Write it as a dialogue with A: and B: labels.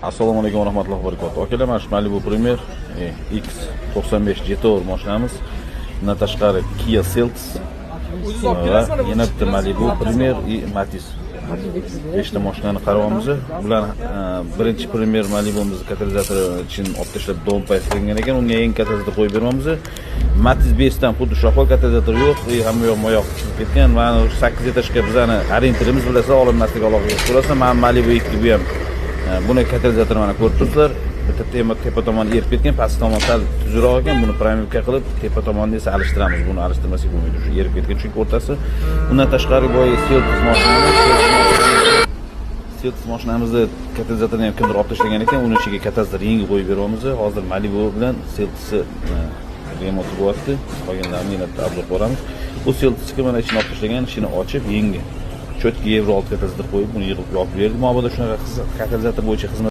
A: Assalomu alaykum va rahmatullohi va barakatuh. Akalar, mana shu Malibu Premier X95 GTR mashinamiz. Bundan tashqari Kia Seltos va yana bitta Malibu Premier и Matiz. 5 ta mashinani qaryapmiz. Bular birinchi Premier Malibu'miz katalizatori ichini olib tashlab downpipe qilingan ekan. Unga yangi katalizator qo'yib beramiz. Matiz 5 dan xuddi shu ahvol, katalizator yo'q, hamma yoq moyoq chiqib ketgan. Mana 8 этажка bizani orientirimiz, bilasizlar, olinmasligi alohida ko'rasizlar. Mana Malibu 2, bu ham buni katalizatori, mana ko'rib turibsizlar. Bitta tepa tomoni erib ketgan, pastki tomon sal tuzukroq ekan. Buni промывка qilib, tepa tomonni esa alishtiramiz. Buni alishtirmasak bo'lmaydi, shu erib ketgan chunki o'rtasi. Undan tashqari boya Seltos mashinamiz, Seltos mashinamizni katalizatorni ham kimdir olib tashlagan ekan. Uni ichiga katalizator yangi qo'yib beryapmiz. Hozir Malibu bilan Seltosni remonti bo'lyapti. Qolganlarini yana bitta обзор qilamiz. Bu Seltosga mana ichini olib tashlagan, ichini ochib, yangi чётко Yevro 6 katalizator qo'yib, buni yig'ib yopib berdik. Mabodo shunaqa katalizator bo'yicha xizmat